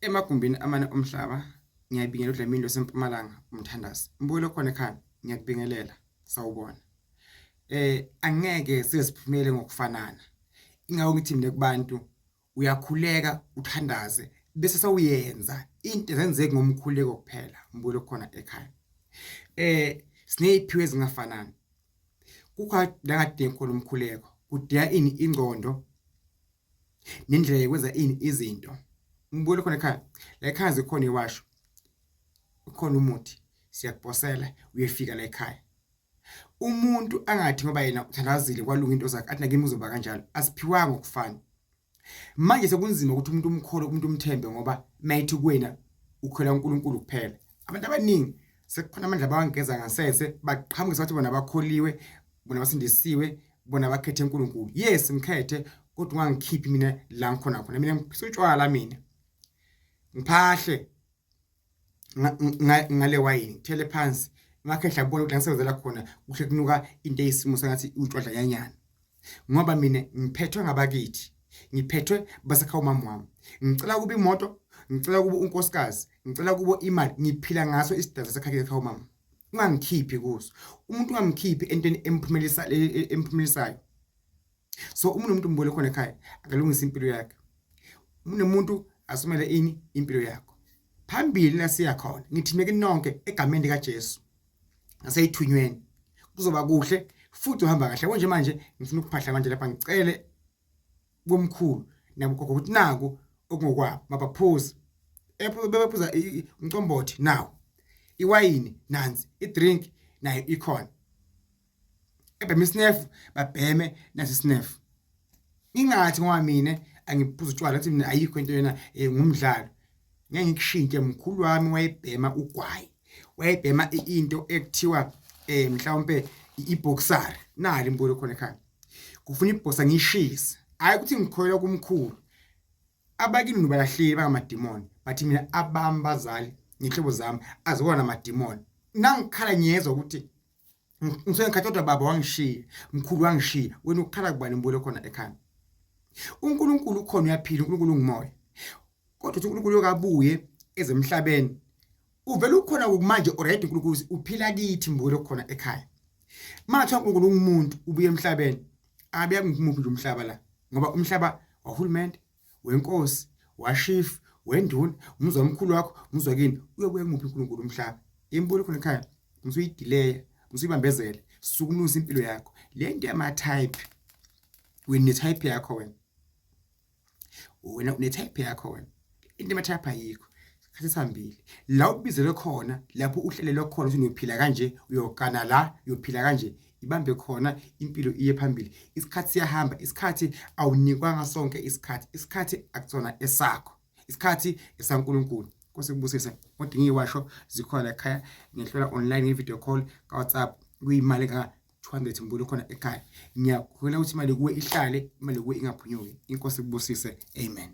Emagumbini amane omhlaba ngiyabingelela uDlamini lwaseMpumalanga umthandazi. Mbuyelo khona ekhaya ngiyakubingelela sawubona. Angeke size siphumele ngokufanana. Ingakho ngithi mina kubantu uyakhuleka uthandaze bese sewuyenza into ezenzeki ngomkhuleko kuphela mbuyelo khona ekhaya. Sineyiphiwo ezingafanani. Kukho la ngadinga khona umkhuleko kudinga ini ingqondo nendlela yokwenza ini izinto ngibuyele khona ekhaya la ekhaya zikhona iwasho ukhona umuthi siyakuposela uyefika la ekhaya umuntu angathi ngoba yena uthandazile kwalunga into zakhe athi nakimi kuzoba kanjalo asiphiwanga ukufana manje sekunzima ukuthi umuntu umkholo umuntu umthembe ngoba mayithi kuwena ukholwa uNkulunkulu kuphela abantu abaningi sekukhona amandla abawangeza ngasese baqhamuke sathi bona bakholiwe bona basindisiwe bona bakhethe uNkulunkulu yes ngikhethe kodwa ungangikhiphi mina la ngikhona khona mina ngiphisa utshwala mina ngiphahle ngale wayini ngithele phansi makhehla kubona ukuthi la ngisebenzela khona kuhle kunuka into eyisimo sengathi utshwadlanyanyana ngoba mina ngiphethwe ngabakithi ngiphethwe basekhaya umama wami ngicela kuba imoto ngicela kuba unkosikazi ngicela kubo imali ngiphila ngaso isidaza sekhaya ekhaya umama ungangikhiphi kuso umuntu ungamkhiphi entweni emphumelisa emphumelelisayo so uma unomuntu mbole khona ekhaya akalungisa impilo yakhe unomuntu asumele ini impilo yakho phambili la siya khona ngithi meke nonke egameni likaJesu naseyithunyweni kuzoba kuhle futhi uhamba kahle konje manje ngifuna ukuphahla manje lapha ngicele komkhulu nabogogo ukuthi naku okungokwabo mabaphuze bebephuza umcombothi nawo iwayini nansi idrink nayo ikhona ebhema isinefu babheme nasi isinefu ngingathi ngoba mina angiphuza utshwala ngathi mina ayikho into yona eh, ngumdlalo ngeke ngikushintshe mkhulu wami wayebhema ugwayi wayebhema into ekuthiwa eh mhlawumbe iboxer nali imbulo khona ekhaya kufuna ibhosa ngishise hayi ukuthi ngikholelwa kumkhulu abakini nobalahleli bangamadimoni but mina abami bazali ngihlobo zami aziwona amadimoni nangikhala ngiyezwa ukuthi ngisuke ngikhathi kodwa baba wangishiya mkhulu wangishiya wena ukukhala kubani mbulo khona ekhaya uNkulunkulu ukhona uyaphila uNkulunkulu ungumoya kodwa uthi uNkulunkulu yokabuye ezemhlabeni uvela ukhona kumanje already uNkulunkulu uphila kithi mbulo khona ekhaya manje uNkulunkulu ungumuntu ubuye emhlabeni abe kumuphi nje umhlaba la ngoba umhlaba wahulumende wenkosi washifu wenduna umzwa omkhulu wakho umzwa kini uyobuya kumuphi uNkulunkulu umhlaba imbulo khona ekhaya musuyidileya musuyibambezele suka ulungisa impilo yakho le nto yama-type wena ne-type yakho wena wena une-type yakho wena into ema-type ayikho isikhathi sihambile la ubizelwe khona lapho uhlelelwe khona ukuthi uyophila kanje uyogana la uyophila kanje ibambe khona impilo iye phambili isikhathi siyahamba isikhathi awunikwanga sonke isikhathi isikhathi akusona esakho isikhathi esaNkulunkulu Nkosi kubusise kodwa ngiyiwasho zikhona la ekhaya ngihlola online nge-video call ka-WhatsApp kuyimali ka 200 mbulo khona ekhaya ngiyakhulela ukuthi imali kuwe ihlale imali kuwe ingaphunyuki inkosi kubusise amen.